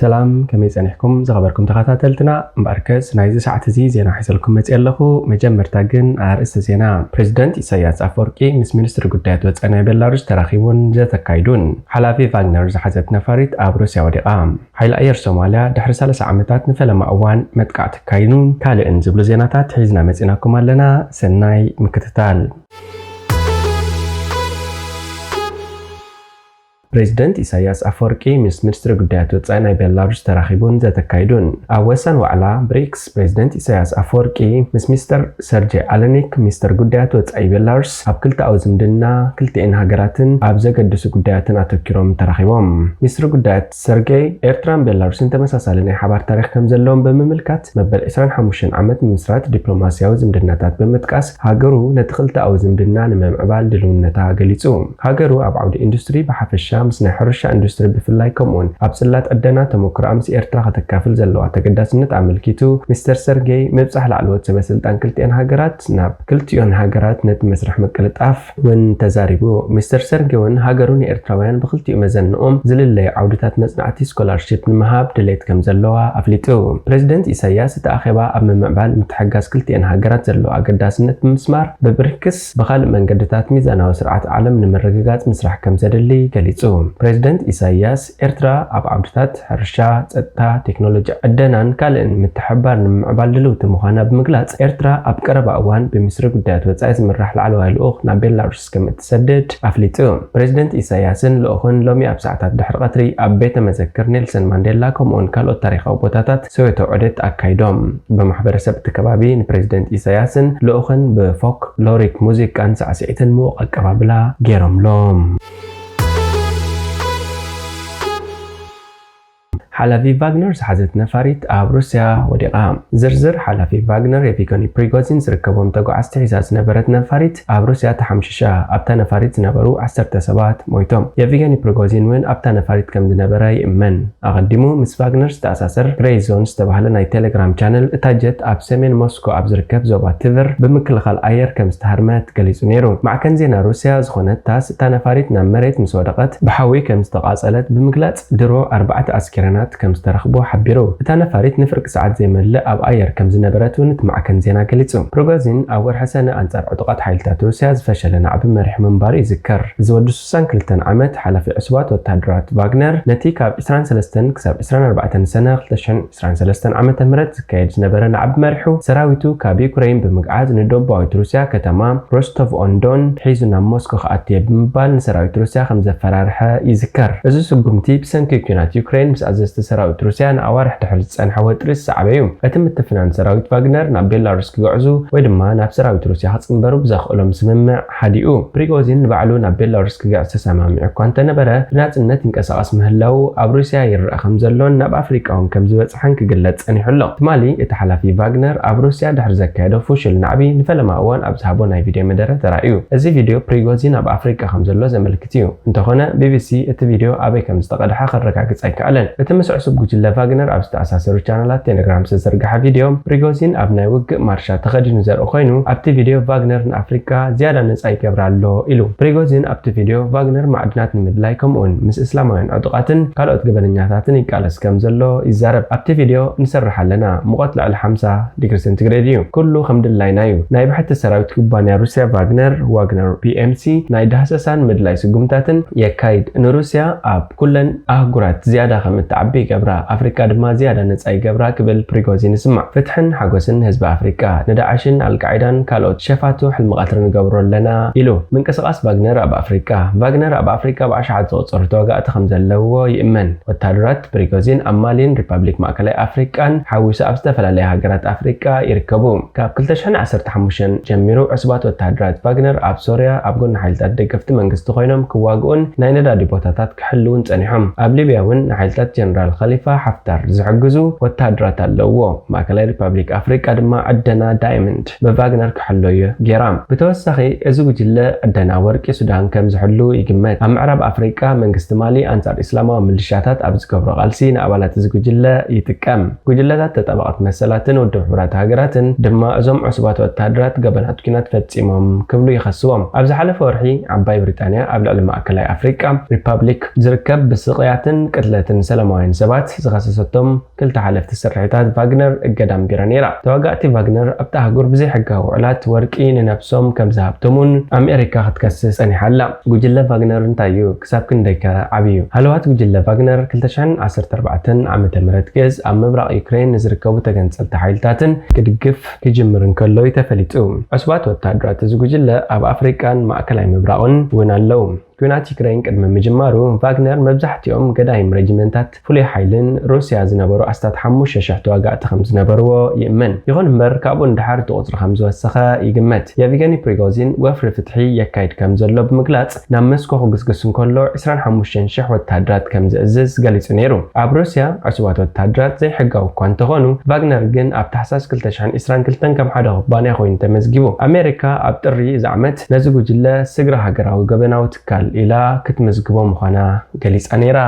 ሰላም፣ ከመይ ጸኒሕኩም ዝኸበርኩም ተኸታተልትና? እምበኣርከስ ናይዚ ሰዓት እዚ ዜና ሒዘልኩም መጽእ ኣለኹ። መጀመርታ ግን ኣርእስቲ ዜና። ፕሬዚደንት ኢሳያስ ኣፈወርቂ ምስ ሚኒስትሪ ጉዳያት ወጻኢ ናይ ቤላሩስ ተራኺቡን ዘተ ኣካይዱን። ሓላፊ ቫግነር ዝሓዘት ነፋሪት ኣብ ሩስያ ወዲቓ። ሓይሊ ኣየር ሶማልያ ድሕሪ ሰላሳ ዓመታት ንፈለማ እዋን መጥቃዕቲ ኣካይዱን ካልእን ዝብሉ ዜናታት ሒዝና መጺናኩም ኣለና። ሰናይ ምክትታል። ፕሬዚደንት ኢሳያስ ኣፈወርቂ ምስ ሚኒስትሪ ጉዳያት ወጻኢ ናይ ቤላሩስ ተራኺቡን ዘተ ኣካይዱን። ኣብ ወሳኒ ዋዕላ ብሪክስ፣ ፕሬዚደንት ኢሳያስ ኣፈወርቂ ምስ ሚስተር ሰርጀይ ኣለኒክ፣ ሚኒስተር ጉዳያት ወጻኢ ቤላሩስ፣ ኣብ ክልተኣዊ ዝምድና ክልቲኤን ሃገራትን ኣብ ዘገድሱ ጉዳያትን ኣተኪሮም ተራኺቦም። ሚኒስትሪ ጉዳያት ሰርጌይ፣ ኤርትራን ቤላሩስን ተመሳሳሊ ናይ ሓባር ታሪኽ ከም ዘለዎም ብምምልካት፣ መበል ዕስራን ሓሙሽተን ዓመት ምምስራት ዲፕሎማስያዊ ዝምድናታት ብምጥቃስ፣ ሃገሩ ነቲ ክልተኣዊ ዝምድና ንምምዕባል ድልውነታ ገሊጹ። ሃገሩ ኣብ ዓውዲ ኢንዱስትሪ ብሓፈሻ፣ ምስ ናይ ሕርሻ ኢንዱስትሪ ብፍላይ፣ ከምኡውን ኣብ ጽላት ዕደና ተመኩሮኣ ምስ ኤርትራ ከተካፍል ዘለዋ ተገዳስነት ኣመልኪቱ፣ ሚስተር ሰርጌይ ምብጻሕ ላዕለዎት ሰበ ስልጣን ክልቲኤን ሃገራት ናብ ክልቲኦን ሃገራት ነቲ መስርሕ ምቅልጣፍ እውን ተዛሪቡ። ሚስተር ሰርጌይ እውን ሃገሩ ንኤርትራውያን ብክልቲኡ መዘንኦም ዝልለዩ ዓውድታት መጽናዕቲ ስኮላርሺፕ ንምሃብ ድሌት ከም ዘለዋ ኣፍሊጡ። ፕሬዚደንት ኢሳያስ እቲ ኣኼባ ኣብ ምምዕባል ምትሕግጋዝ ክልቲኤን ሃገራት ዘለዎ ኣገዳስነት ብምስማር፣ ብብሪክስ ብኻልእ መንገድታት ሚዛናዊ ስርዓት ዓለም ንምርግጋጽ ምስራሕ ከም ዘድሊ ገሊጹ። ፕሬዚደንት ኢሳያስ፣ ኤርትራ ኣብ ዓውድታት ሕርሻ፣ ጸጥታ፣ ቴክኖሎጂ፣ ዕደናን ካልእን ምትሕብባር ንምምዕባል ድልውቲ ምዃና ብምግላጽ፣ ኤርትራ ኣብ ቀረባ እዋን ብሚኒስትሪ ጉዳያት ወጻኢ ዝምራሕ ላዕለዋይ ልኡኽ ናብ ቤላሩስ ከም እትሰድድ ኣፍሊጡ። ፕሬዚደንት ኢሳያስን ልኡኽን ሎሚ ኣብ ሰዓታት ድሕሪ ቀትሪ ኣብ ቤተ መዘክር ኔልሰን ማንዴላ ከምኡውን ካልኦት ታሪኻዊ ቦታታት ሰወቶ ዑደት ኣካይዶም። ብማሕበረሰብ እቲ ከባቢ ንፕሬዚደንት ኢሳያስን ልኡኽን ብፎክ ሎሪክ ሙዚቃን ሳዕስዒትን ምዉቕ ኣቀባብላ ገይሮምሎም። ሓላፊ ቫግነር ዝሓዘት ነፋሪት ኣብ ሩስያ ወዲቓ። ዝርዝር። ሓላፊ ቫግነር የቪገኒ ፕሪጎዚን ዝርከቦም ተጓዓዝቲ ሒዛ ዝነበረት ነፋሪት ኣብ ሩስያ ተሓምሺሻ። ኣብታ ነፋሪት ዝነበሩ ዓሰርተ ሰባት ሞይቶም። የቪገኒ ፕሪጎዚን እውን ኣብታ ነፋሪት ከም ዝነበረ ይእመን። ኣቐዲሙ ምስ ቫግነር ዝተኣሳሰር ግሬይ ዞን ዝተባህለ ናይ ቴሌግራም ቻነል፣ እታ ጀት ኣብ ሰሜን ሞስኮ ኣብ ዝርከብ ዞባ ትቨር ብምክልኻል ኣየር ከም ዝተሃርመት ገሊጹ ነይሩ። ማዕከን ዜና ሩስያ ዝኾነት ታስ፣ እታ ነፋሪት ናብ መሬት ምስ ወደቐት ብሓዊ ከም ዝተቓጸለት ብምግላጽ፣ ድሮ ኣርባዕተ ኣስከሬናት ከም ዝተረኽቡ ሓቢሩ። እታ ነፋሪት ንፍርቂ ሰዓት ዘይመልእ ኣብ ኣየር ከም ዝነበረት እውን እቲ ማዕከን ዜና ገሊጹ። ፕሪጎዚን ኣብ ወርሒ ሰነ ኣንጻር ዕጡቓት ሓይልታት ሩስያ ዝፈሸለ ናዕቢ መሪሑ ምንባሩ ይዝከር። እዚ ወዲ ስሳን ክልተን ዓመት ሓላፊ ዕሱባት ወተሃደራት ቫግነር፣ ነቲ ካብ ዕስራን ሰለስተን ክሳብ ዕስራን ኣርባዕተን ሰነ ክልተ ሽሕን ዕስራን ሰለስተን ዓመተ ምህረት ዝካየድ ዝነበረ ናዕቢ መሪሑ፣ ሰራዊቱ ካብ ዩክሬን ብምግዓዝ ንደቡባዊት ሩስያ ከተማ ሮስቶቭ ኦን ዶን ሒዙ ናብ ሞስኮ ክኣቱ እየ ብምባል ንሰራዊት ሩስያ ከም ዘፈራርሐ ይዝከር። እዚ ስጉምቲ ብሰንኪ ኲናት ዩክሬን ምስ ኣዘዝቲ ሰራዊት ሩስያ ንኣዋርሕ ድሕሪ ዝጸንሐ ወጥሪ ዝሰዓበ እዩ። እቲ ምትፍናን ሰራዊት ቫግነር ናብ ቤላሩስ ክግዕዙ ወይ ድማ ናብ ሰራዊት ሩስያ ክጽንበሩ ብዘኽእሎም ስምምዕ ሃዲኡ። ፕሪጎዚን ንባዕሉ ናብ ቤላሩስ ክግዕዝ ተሰማሚዑ እኳ እንተነበረ፣ ብናጽነት ይንቀሳቐስ ምህላዉ ኣብ ሩስያ ይረኣ ከም ዘሎን ናብ ኣፍሪቃ እውን ከም ዝበጽሐን ክግለጽ ጸኒሑ ኣሎ። ትማሊ እቲ ሓላፊ ቫግነር ኣብ ሩስያ ድሕሪ ዘካየዶ ፍሹል ናዕቢ ንፈለማ እዋን ኣብ ዝሃቦ ናይ ቪድዮ መደረ ተራእዩ። እዚ ቪድዮ ፕሪጎዚን ኣብ ኣፍሪቃ ከም ዘሎ ዘመልክት እዩ። እንተኾነ፣ ቢቢሲ እቲ ቪድዮ ኣበይ ከም ዝተቐድሐ ከረጋግጽ ኣይከኣለን። እቲ ምስ ዕሱብ ጉጅለ ቫግነር ኣብ ዝተኣሳሰሩ ቻነላት ቴሌግራም ዝተዘርግሐ ቪድዮ፣ ፕሪጎዚን ኣብ ናይ ውግእ ማርሻ ተኸዲኑ ዘርኢ ኮይኑ፣ ኣብቲ ቪድዮ ቫግነር ንኣፍሪቃ ዝያዳ ነጻ ይገብራ ኣሎ ኢሉ። ፕሪጎዚን ኣብቲ ቪድዮ ቫግነር ማዕድናት ንምድላይ ከምኡውን ምስ እስላማውያን ዕጡቓትን ካልኦት ገበነኛታትን ይቃለስ ከም ዘሎ ይዛረብ። ኣብቲ ቪድዮ ንሰርሕ ኣለና፣ ሙቐት ልዕሊ ሓምሳ ዲግሪ ሴንቲግሬድ እዩ። ኩሉ ከም ድላይና እዩ። ናይ ብሕቲ ሰራዊት ኩባንያ ሩስያ ቫግነር፣ ዋግነር ፒኤምሲ፣ ናይ ዳህሰሳን ምድላይ ስጉምታትን የካይድ። ንሩስያ ኣብ ኩለን ኣህጉራት ዝያዳ ከም እትዓቢ ይገብራ፣ ኣፍሪቃ ድማ ዝያዳ ነጻ ይገብራ ክብል ፕሪጎዚን ይስማዕ። ፍትሕን ሓጎስን ንህዝቢ ኣፍሪቃ፣ ንዳዕሽን ኣልቃዒዳን ካልኦት ሸፋቱ ሕልሚ ቀትሪ ንገብሮ ኣለና ኢሉ። ምንቅስቓስ ቫግነር ኣብ ኣፍሪቃ። ቫግነር ኣብ ኣፍሪቃ ብኣሽሓት ዝቑጸሩ ተዋጋእቲ ከም ዘለዎ ይእመን። ወተሃደራት ፕሪጎዚን ኣብ ማሊን ሪፓብሊክ ማእከላይ ኣፍሪቃን ሓዊሱ ኣብ ዝተፈላለያ ሃገራት ኣፍሪቃ ይርከቡ። ካብ ክልተ ሽሕን ዓሰርተ ሓሙሽተን ጀሚሩ ዕሱባት ወተሃደራት ቫግነር ኣብ ሶርያ ኣብ ጎኒ ሓይልታት ደገፍቲ መንግስቲ ኮይኖም ክዋግኡን ናይ ነዳዲ ቦታታት ክሕልዉን ጸኒሖም። ኣብ ሊብያ እውን ንሓይልታት ጀነራል ኸሊፋ ሓፍታር ዝሕግዙ ወተሃደራት ኣለውዎ። ማእከላይ ሪፓብሊክ ኣፍሪቃ ድማ ዕደና ዳይመንድ ብቫግነር ክሕሎ እዩ ገይራ። ብተወሳኺ፣ እዚ ጉጅለ ዕደና ወርቂ ሱዳን ከም ዝሕሉ ይግመት። ኣብ ምዕራብ ኣፍሪቃ፣ መንግስቲ ማሊ ኣንጻር እስላማዊ ምልሻታት ኣብ ዝገብሮ ቃልሲ ንኣባላት እዚ ጉጅለ ይጥቀም። ጉጅለታት ተጣባቒት መሰላትን ውድብ ሕቡራት ሃገራትን ድማ እዞም ዕሱባት ወተሃደራት ገበናት ኲናት ፈጺሞም ክብሉ ይኸስዎም። ኣብ ዝሓለፈ ወርሒ፣ ዓባይ ብሪጣንያ ኣብ ልዕሊ ማእከላይ ኣፍሪቃ ሪፓብሊክ ዝርከብ ብስቕያትን ቅትለትን ሰላማውያን ሰባት ዝኸሰሰቶም ክልተ ሓለፍቲ ስርሒታት ቫግነር እገዳ ኣንቢራ ነይራ። ተዋጋእቲ ቫግነር ኣብታ ኣህጉር ብዘይሕጋዊ ውዕላት ወርቂ ንነብሶም ከም ዝሃብተሙን ኣሜሪካ ክትከስስ ጸኒሓ ኣላ። ጉጅለ ቫግነር እንታይ እዩ? ክሳብ ክንደይከ ዓብዩ? ሃለዋት ጉጅለ ቫግነር ክልተ ሽሕን ዓሰርተ ኣርባዕተን ዓመተ ምህረት ገዝ ኣብ ምብራቕ ዩክሬን ንዝርከቡ ተገንጸልቲ ሓይልታትን ክድግፍ ክጅምር እንከሎ እዩ ተፈሊጡ። ዕሱባት ወታደራት እዚ ጉጅለ ኣብ ኣፍሪቃን ማእከላይ ምብራቕን እውን ኣለዉ። ኲናት ዩክሬን ቅድሚ ምጅማሩ ቫግነር መብዛሕትኦም ገዳይም ረጅመንታት ፍሉይ ሓይልን ሩስያ ዝነበሩ ኣስታት ሓሙሽተ ሽሕ ተዋጋእቲ ከም ዝነበርዎ ይእመን። ይኹን እምበር ካብኡ ንደሓር እቲ ቁጽሪ ከም ዝወሰኸ ይግመት። የቪገኒ ፕሪጎዚን ወፍሪ ፍትሒ የካይድ ከም ዘሎ ብምግላጽ ናብ መስኮ ክግስግስ እንከሎ ዕስራን ሓሙሽተን ሽሕ ወታደራት ከም ዝእዝዝ ገሊጹ ነይሩ። ኣብ ሩስያ ዕሱባት ወታደራት ዘይሕጋዊ እኳ እንተኾኑ ቫግነር ግን ኣብ ታሕሳስ ክልተ ሽሕን ዕስራን ክልተን ከም ሓደ ኩባንያ ኮይኑ ተመዝጊቡ። ኣሜሪካ ኣብ ጥሪ እዚ ዓመት ነዚ ጉጅለ ስግረ ሃገራዊ ገበናዊ ትካል ኢላ ክትምዝግቦ ምዃና ገሊጻ ነይራ።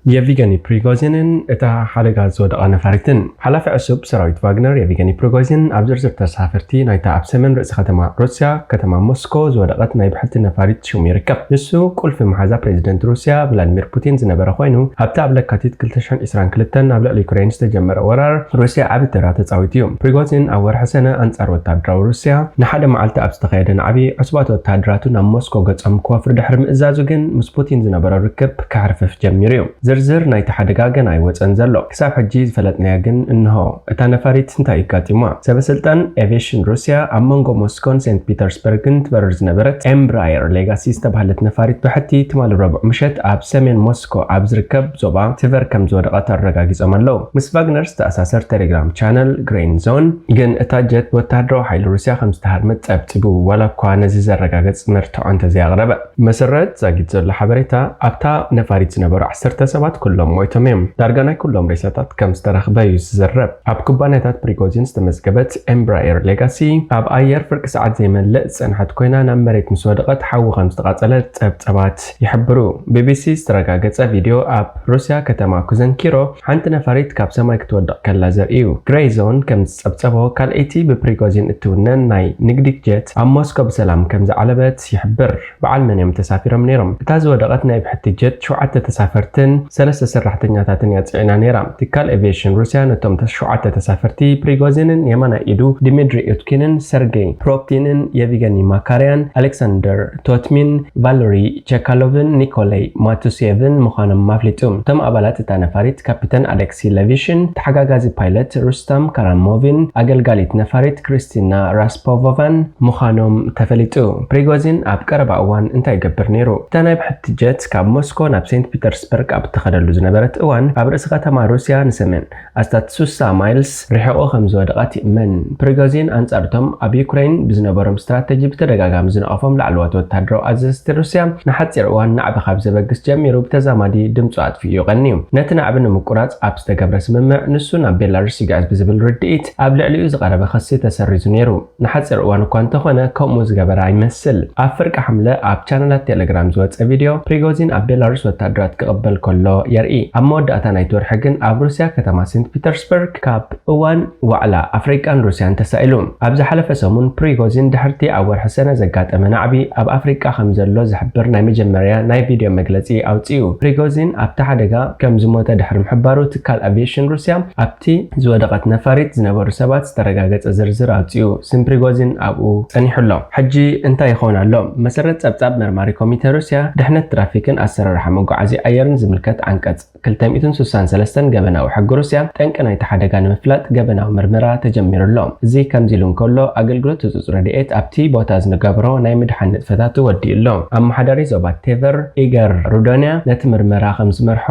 የቪገኒ ፕሪጎዚንን እታ ሓደጋ ዝወደቐ ነፋሪትን። ሓላፊ ዕሱብ ሰራዊት ቫግነር የቪገኒ ፕሪጎዚን ኣብ ዝርዝር ተሳፈርቲ ናይታ ኣብ ሰሜን ርእሲ ከተማ ሩስያ ከተማ ሞስኮ ዝወደቐት ናይ ብሕቲ ነፋሪት ሽሙ ይርከብ። ንሱ ቁልፊ መሓዛ ፕሬዚደንት ሩስያ ቭላድሚር ፑቲን ዝነበረ ኮይኑ ኣብቲ ኣብ ለካቲት ክልተ ሽሕን ዕስራን ክልተን ኣብ ልዕሊ ዩክሬን ዝተጀመረ ወራር ሩስያ ዓቢ ተራ ተጻዊቱ እዩ። ፕሪጎዚን ኣብ ወርሒ ሰነ ኣንጻር ወታደራዊ ሩስያ ንሓደ መዓልቲ ኣብ ዝተኻየደ ናዕቢ ዕሱባት ወታደራቱ ናብ ሞስኮ ገጾም ክወፍሩ ድሕሪ ምእዛዙ ግን ምስ ፑቲን ዝነበሮ ርክብ ክሕርፍፍ ጀሚሩ እዩ። ዝርዝር ናይቲ ሓደጋ ገና ኣይወጸን ዘሎ። ክሳብ ሕጂ ዝፈለጥናዮ ግን እንሆ። እታ ነፋሪት እንታይ ኣጋጢማ? ሰበስልጣን ኤቪየሽን ሩስያ ኣብ መንጎ ሞስኮን ሴንት ፒተርስበርግን ትበርር ዝነበረት ኤምብራየር ሌጋሲ ዝተባህለት ነፋሪት ብሕቲ ትማሊ ረቡዕ ምሸት ኣብ ሰሜን ሞስኮ ኣብ ዝርከብ ዞባ ትቨር ከም ዝወደቐት ኣረጋጊጾም ኣለዉ። ምስ ቫግነር ዝተኣሳሰር ቴሌግራም ቻነል ግሬን ዞን ግን እታ ጀት ወታደራዊ ሓይሊ ሩስያ ከም ዝተሃርመት ጸብጺቡ፣ ዋላ እኳ ነዚ ዘረጋግጽ መርትዖ እንተዘይኣቕረበ። መሰረት ዛጊት ዘሎ ሓበሬታ፣ ኣብታ ነፋሪት ዝነበሩ ዓሰርተ ሰባት ኩሎም ሞይቶም እዮም። ዳርጋ ናይ ኩሎም ሬሳታት ከም ዝተረኽበ እዩ ዝዝረብ። ኣብ ኩባንያታት ፕሪጎዚን ዝተመዝገበት ኤምብራየር ሌጋሲ ኣብ ኣየር ፍርቂ ሰዓት ዘይመልእ ዝጸንሐት ኮይና ናብ መሬት ምስ ወደቐት ሓዊ ከም ዝተቓጸለት ጸብጸባት ይሕብሩ። ቢቢሲ ዝተረጋገጸ ቪድዮ ኣብ ሩስያ ከተማ ኩዘንኪሮ ሓንቲ ነፋሪት ካብ ሰማይ ክትወድቕ ከላ ዘርኢ እዩ። ግሬይ ዞን ከም ዝጸብጸቦ ካልኣይቲ ብፕሪጎዚን እትውነን ናይ ንግዲ ጀት ኣብ ሞስኮ ብሰላም ከም ዝዓለበት ይሕብር። በዓል መን እዮም ተሳፊሮም ነይሮም? እታ ዝወደቐት ናይ ብሕቲ ጀት ሸውዓተ ተሳፈርትን ሰለስተ ሰራሕተኛታትን እያ ጽዒና ነይራ። ትካል ኤቪየሽን ሩስያ ነቶም ተስ-፣ ሸውዓተ ተሳፈርቲ ፕሪጎዚንን የማናይ ኢዱ ዲሚትሪ ኡትኪንን ሰርጌይ ፕሮፕቲንን የቪገኒ ማካርያን ኣሌክሳንደር ቶትሚን ቫለሪ ቸካሎቭን ኒኮላይ ማቱሴቭን ምዃኖም ኣፍሊጡ። እቶም ኣባላት እታ ነፋሪት ካፒተን ኣሌክሲ ሌቪሽን፣ ተሓጋጋዚ ፓይለት ሩስታም ካራሞቪን ኣገልጋሊት ነፋሪት ክሪስቲና ራስፖቮቫን ምዃኖም ተፈሊጡ። ፕሪጎዚን ኣብ ቀረባ እዋን እንታይ ይገብር ነይሩ? እታ ናይ ብሕቲ ጀት ካብ ሞስኮ ናብ ሴንት ፒተርስበርግ ኣብ እትኸደሉ ዝነበረት እዋን ኣብ ርእሲ ከተማ ሩስያ ንሰሜን ኣስታት ሱሳ ማይልስ ርሒቑ ከም ዝወደቐት ይእመን። ፕሪጎዚን ኣንጻር እቶም ኣብ ዩክሬን ብዝነበሮም ስትራተጂ ብተደጋጋሚ ዝነቐፎም ላዕለዎት ወታደራዊ ኣዘዝቲ ሩስያ ንሓጺር እዋን ናዕቢ ካብ ዘበግስ ጀሚሩ ብተዛማዲ ድምጹ ኣጥፊኡ እዩ ቀንዩ። ነቲ ናዕቢ ንምቁራጽ ኣብ ዝተገብረ ስምምዕ ንሱ ናብ ቤላሩስ ይግዕዝ ብዝብል ርድኢት ኣብ ልዕሊኡ ዝቐረበ ክሲ ተሰሪዙ ነይሩ። ንሓጺር እዋን እኳ እንተኾነ ከምኡ ዝገበረ ኣይመስል። ኣብ ፍርቂ ሓምለ ኣብ ቻነላት ቴሌግራም ዝወጸ ቪድዮ ፕሪጎዚን ኣብ ቤላሩስ ወታደራት ክቕበል ከሎ የርኢ። ኣብ መወዳእታ ናይቲ ወርሒ ግን ኣብ ሩስያ ከተማ ሴንት ፒተርስበርግ ካብ እዋን ዋዕላ ኣፍሪቃን ሩስያን ተሳኢሉ። ኣብ ዝሓለፈ ሰሙን ፕሪጎዚን ድሕርቲ ኣብ ወርሒ ሰነ ዘጋጠመ ናዕቢ ኣብ ኣፍሪቃ ከም ዘሎ ዝሕብር ናይ መጀመርያ ናይ ቪድዮ መግለጺ ኣውጺኡ። ፕሪጎዚን ኣብቲ ሓደጋ ከም ዝሞተ ድሕሪ ምሕባሩ ትካል ኣቪየሽን ሩስያ ኣብቲ ዝወደቐት ነፋሪት ዝነበሩ ሰባት ዝተረጋገጸ ዝርዝር ኣውጺኡ። ስም ፕሪጎዚን ኣብኡ ጸኒሑ ኣሎ። ሕጂ እንታይ ይኸውን ኣሎ? መሰረት ጸብጻብ መርማሪ ኮሚተ ሩስያ ድሕነት ትራፊክን ኣሰራርሓ መጓዓዝያ ኣየርን ዝምልከት ዓንቀጽ ክልተ ሚእትን ስሳን ሰለስተን ገበናዊ ሕጊ ሩስያ ጠንቂ ናይቲ ሓደጋ ንምፍላጥ ገበናዊ ምርመራ ተጀሚሩ ኣሎ። እዚ ከምዚ ኢሉ እንከሎ ኣገልግሎት ህጹጽ ረድኤት ኣብቲ ቦታ ዝገበሮ ናይ ምድሓን ንጥፈታቱ ወዲኡ ኣሎ። ኣመሓዳሪ ዞባ ቴቨር ኢገር ሩዶንያ ነቲ ምርመራ ከም ዝመርሖ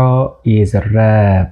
ይዝረብ።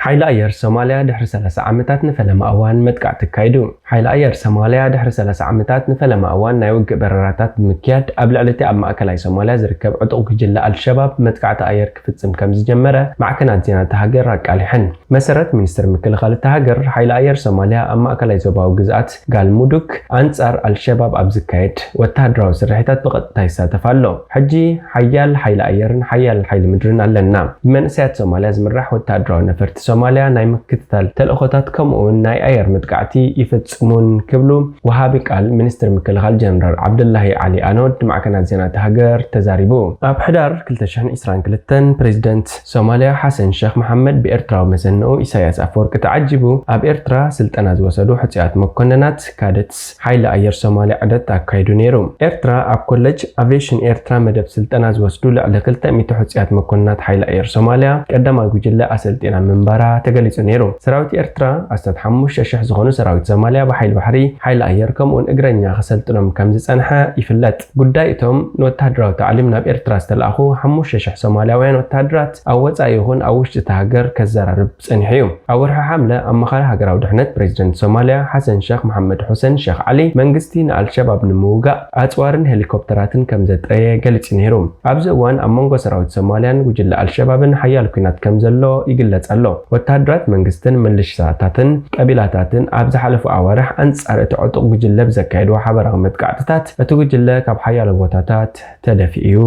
ሓይሊ ኣየር ሶማልያ ድሕሪ ሰላሳ ዓመታት ንፈለማ እዋን መጥቃዕቲ ኣካይዱ። ሓይሊ ኣየር ሶማልያ ድሕሪ ሰላሳ ዓመታት ንፈለማ እዋን ናይ ውግእ በረራታት ብምክያድ ኣብ ልዕሊ እቲ ኣብ ማእከላይ ሶማልያ ዝርከብ ዕጡቕ ጉጅለ ኣልሸባብ መጥቃዕቲ ኣየር ክፍጽም ከም ዝጀመረ ማዕከናት ዜና እታ ሃገር ኣቃሊሐን። መሰረት ሚኒስትር ምክልኻል እታ ሃገር፣ ሓይሊ ኣየር ሶማልያ ኣብ ማእከላይ ዞባዊ ግዝኣት ጋልሙዱግ ኣንጻር ኣልሸባብ ኣብ ዝካየድ ወተሃደራዊ ስርሒታት ብቐጥታ ይሳተፍ ኣሎ። ሕጂ ሓያል ሓይሊ ኣየርን ሓያል ሓይሊ ምድርን ኣለና። ብመንእሰያት ሶማልያ ዝምራሕ ወተሃደራዊ ነፈርቲ ሶማልያ ሶማልያ ናይ ምክትታል ተልእኾታት ከምኡውን ናይ ኣየር መጥቃዕቲ ይፍጽሙን ክብሉ ወሃቢ ቃል ሚኒስትር ምክልኻል ጀነራል ዓብደላሂ ዓሊ ኣኖድ ንማዕከናት ዜና እታ ሃገር ተዛሪቡ። ኣብ ሕዳር ክልተ ሽሕን ዕስራን ክልተን ፕሬዚደንት ሶማልያ ሓሰን ሸኽ መሓመድ ብኤርትራዊ መዘንኡ ኢሳያስ ኣፈወርቂ ተዓጂቡ ኣብ ኤርትራ ስልጠና ዝወሰዱ ሕጹያት መኮንናት ካደትስ ሓይሊ ኣየር ሶማልያ ዑደት ኣካይዱ ነይሩ። ኤርትራ ኣብ ኮሌጅ ኣቪዬሽን ኤርትራ መደብ ስልጠና ዝወስዱ ልዕሊ ክልተ ሚእቲ ሕጹያት መኮንናት ሓይሊ ኣየር ሶማልያ ቀዳማይ ጉጅለ ኣሰልጢና ምንባራ ተገሊጹ ነይሩ። ሰራዊት ኤርትራ ኣስታት ሓሙሽተ ሽሕ ዝኾኑ ሰራዊት ሶማልያ ብሓይሊ ባሕሪ፣ ሓይሊ ኣየር ከምኡውን እግረኛ ከሰልጥኖም ከም ዝጸንሐ ይፍለጥ። ጉዳይ እቶም ንወተሃደራዊ ታዕሊም ናብ ኤርትራ ዝተላእኹ ሓሙሽተ ሽሕ ሶማልያውያን ወተሃደራት ኣብ ወጻኢ ይኹን ኣብ ውሽጢ እታ ሃገር ከዘራርብ ጸኒሑ እዩ። ኣብ ወርሒ ሓምለ ኣማኻሪ ሃገራዊ ድሕነት ፕሬዚደንት ሶማልያ ሓሰን ሸኽ መሓመድ ሑሰን ሸኽ ዓሊ መንግስቲ ንኣልሸባብ ንምውጋእ ኣጽዋርን ሄሊኮፕተራትን ከም ዘጥረየ ገሊጹ ነይሩ። ኣብዚ እዋን ኣብ መንጎ ሰራዊት ሶማልያን ጉጅለ ኣልሸባብን ሓያል ኲናት ከም ዘሎ ይግለጽ ኣሎ። ወተሃደራት መንግስትን ምልሻታትን ቀቢላታትን ኣብ ዝሓለፉ ኣዋርሕ ኣንጻር እቲ ዕጡቕ ጉጅለ ብዘካየድዎ ሓበራዊ መጥቃዕትታት እቲ ጉጅለ ካብ ሓያሎ ቦታታት ተደፊኡ እዩ።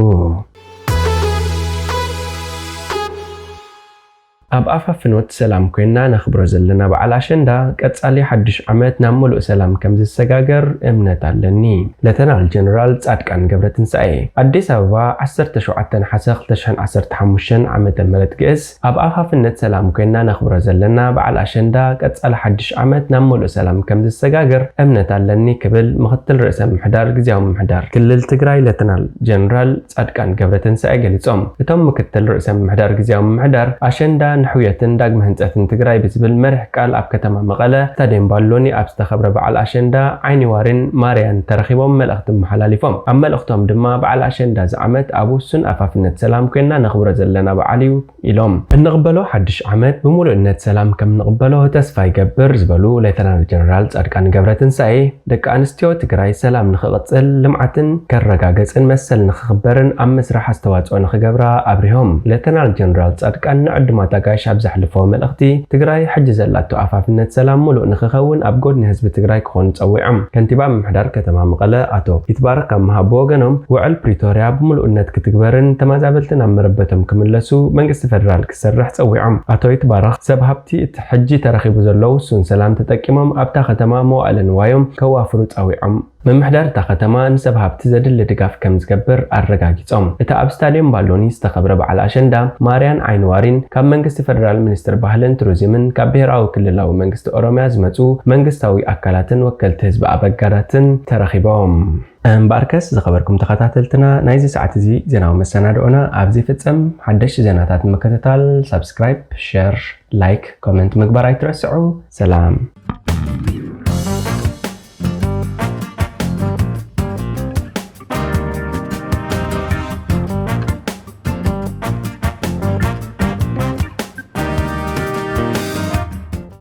ኣብ ኣፋፍኖት ሰላም ኮይና ነኽብሮ ዘለና በዓል ኣሸንዳ ቀጻሊ ሓድሽ ዓመት ናብ ምሉእ ሰላም ከም ዝሰጋገር እምነት ኣለኒ። ሌተናል ጀነራል ጻድቃን ገብረትንሳኤ። ኣዲስ ኣበባ፣ ዓሰርተ ሸውዓተ ነሓሰ ክልተ ሽሕን ዓሰርተ ሓሙሽተን ዓመተ ምህረት ግእዝ። ኣብ ኣፋፍነት ሰላም ኮይና ነኽብሮ ዘለና በዓል ኣሸንዳ ቀጻሊ ሓድሽ ዓመት ናብ ምሉእ ሰላም ከም ዝሰጋገር እምነት ኣለኒ ክብል ምኽትል ርእሰ ምምሕዳር ግዝያዊ ምምሕዳር ክልል ትግራይ ሌተናል ጀነራል ጻድቃን ገብረትንሳኤ ገሊጾም። እቶም ምክትል ርእሰ ምምሕዳር ግዝያዊ ምምሕዳር ኣሸንዳ ንሕውየትን ዳግመ ህንጸትን ትግራይ ብዝብል መሪሕ ቃል ኣብ ከተማ መቐለ ስታድየም ባሎኒ ኣብ ዝተኸብረ በዓል ኣሸንዳ ዓይኒ ዋሪን ማርያን ተረኺቦም መልእኽቲ መሓላሊፎም። ኣብ መልእኽቶም ድማ በዓል ኣሸንዳ እዚ ዓመት ኣብ ውሱን ኣፋፍነት ሰላም ኮይና ነኽብሮ ዘለና በዓል እዩ ኢሎም። እንቕበሎ ሓድሽ ዓመት ብምሉእነት ሰላም ከም ንቕበሎ ተስፋ ይገብር ዝበሉ ሌተናል ጀነራል ጻድቃን ገብረትንሳኤ፣ ደቂ ኣንስትዮ ትግራይ ሰላም ንኽቕጽል፣ ልምዓትን ከረጋገጽን መሰል ንኽኽበርን ኣብ ምስራሕ ኣስተዋጽኦ ንኽገብራ ኣብሪሆም። ሌተናል ጀነራል ጻድቃን ንዕዱማት ኣጋይሽ ኣብ ዘሕልፎ መልእኽቲ፣ ትግራይ ሕጂ ዘላቶ ኣፋፍነት ሰላም ምሉእ ንኽኸውን ኣብ ጎድኒ ህዝቢ ትግራይ ክኾኑ ጸዊዖም። ከንቲባ ምምሕዳር ከተማ መቐለ ኣቶ ይትባረክ ኣምሃ ብወገኖም፣ ውዕል ፕሪቶርያ ብምሉእነት ክትግበርን ተመዛበልትን ኣብ መረበቶም ክምለሱ መንግስቲ ፌደራል ክሰርሕ ጸዊዖም። ኣቶ ይትባረክ፣ ሰብ ሃብቲ እቲ ሕጂ ተረኺቡ ዘሎ ውሱን ሰላም ተጠቂሞም ኣብታ ከተማ መዋእለ ንዋዮም ከዋፍሩ ጸዊዖም። ምምሕዳር እታ ከተማ ንሰብ ሃብቲ ዘድሊ ድጋፍ ከም ዝገብር ኣረጋጊጾም። እቲ ኣብ ስታድየም ባሎኒ ዝተኸብረ በዓል ኣሸንዳ ማርያን ዓይኒ ዋሪን ካብ መንግስቲ ፌደራል ሚኒስትር ባህልን ቱሪዝምን ካብ ብሄራዊ ክልላዊ መንግስቲ ኦሮሚያ ዝመጹ መንግስታዊ ኣካላትን ወከልቲ ህዝቢ ኣበጋዳትን ተረኺቦም። እምበኣርከስ ዝኸበርኩም ተኸታተልትና ናይዚ ሰዓት እዚ ዜናዊ መሰናድኦና ኣብዚ ይፍጸም። ሓደሽቲ ዜናታት ንምክትታል ሳብስክራይብ፣ ሸር፣ ላይክ፣ ኮመንት ምግባር ኣይትረስዑ። ሰላም።